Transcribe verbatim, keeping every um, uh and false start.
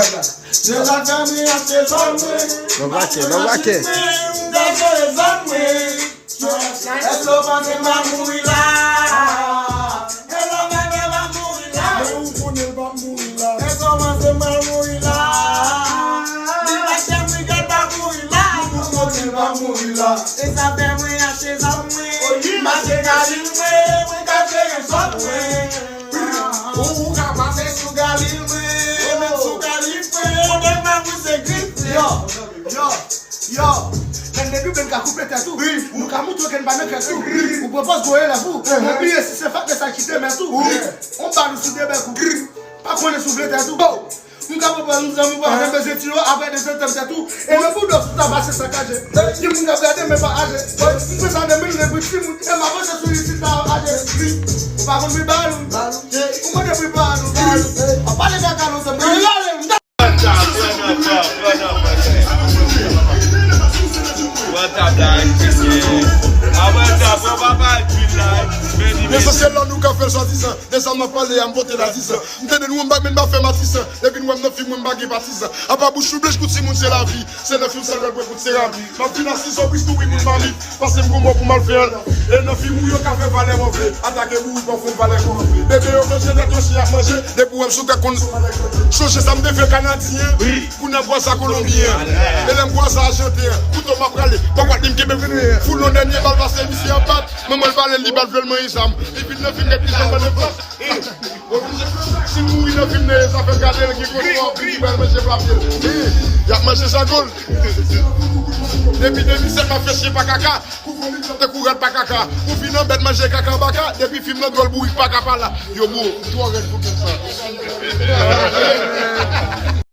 Se sa k fè mwen achte zam mwen. Lòv lake, lòv lake. Mwen, m gazoye zam mwen. Èske w panse m va mouri la? Èske w panse m va mouri la? Èske w panse m va mouri la? Li pa t janm di ke l va mouri la. Li pa t janm di ke l va mouri la. E sa fè mwen achte zam mwen. M achte Galil mwen, mwen ka jere zòt mwen. Ou, ou ka pase sou Galil mwen. Ou menm sou Galil mwen. Ou menm pa pouse grif mwen. Yo, yo, yo. Menm depi w ka koupe tèt ou, wi, nou ka montre ke n pa nan krèk tou. Ou pran pòz gwo elèv ou. Mwen bliye si se fèt ke sa kite mèt ou. On bal ou sou de bèk ou. Pa konnen si w vle tèt ou. M ka pran pòz, m zanmi, pran fè bezwen ti yo, apre de zan tann tèt ou. E nan boudò tout sa pase sakaje. Ki moun k ap gade men pa aje. M fè sa de mil de pri timoun. E m avanse sou li si sa aje. Ou pa konn pri bal ou. Ou mande pri bal ou. Ap pale kaka lontan. M gade gade m. What up, what up, what up, what up? What up, like, yeah. Ah, what up, bro? Bye bye, green light. Many, many. Lesansyèl la nou ka fè l swadizan. De sa m ap pale a, m pote la dizan. M tande nou, m pa, men m pa fè matisan. Depi nou wè m nan fim, mwen m pa gen patizan. Apa bouch ou blanch kou timoun se lavi. Se nan fim sèl lè l bwè kout serami. M ap vin a sizo bris tou wi moun mamit. Pase m gon mò pou m al fè an. E nan fim ou yo ka fè valè move. Atake bourik pa fon valè kò. Bebe yo manje tèt yo si ap manje. Depi w wè m sou tèt konn. Sonje sa m te fè kanadyen. Wi. Kounye a m kwaze a kolonbyen. E lè m kwaze a ajanten. Kouto m ap rale. Pòk wad li m kenbe. Foul yon dènye bal pase misye ap bat. Manman l pale li pa t vle l manyen zam. Li vin nan fim nèt li janm mande plas. Si mouri nan fim nan, sa fè gade l gen kontwa, pi ki pral manje pla pye l. Y ap manje zagol. Depi de mil sèt m ap fè chyen pa kaka. Te kou rad pa kaka. Ou vin an bèt manje kaka baka. Depi fim nan dwòl bourik pa ka pa la. Yo bro, m twò rèd pou fim sa.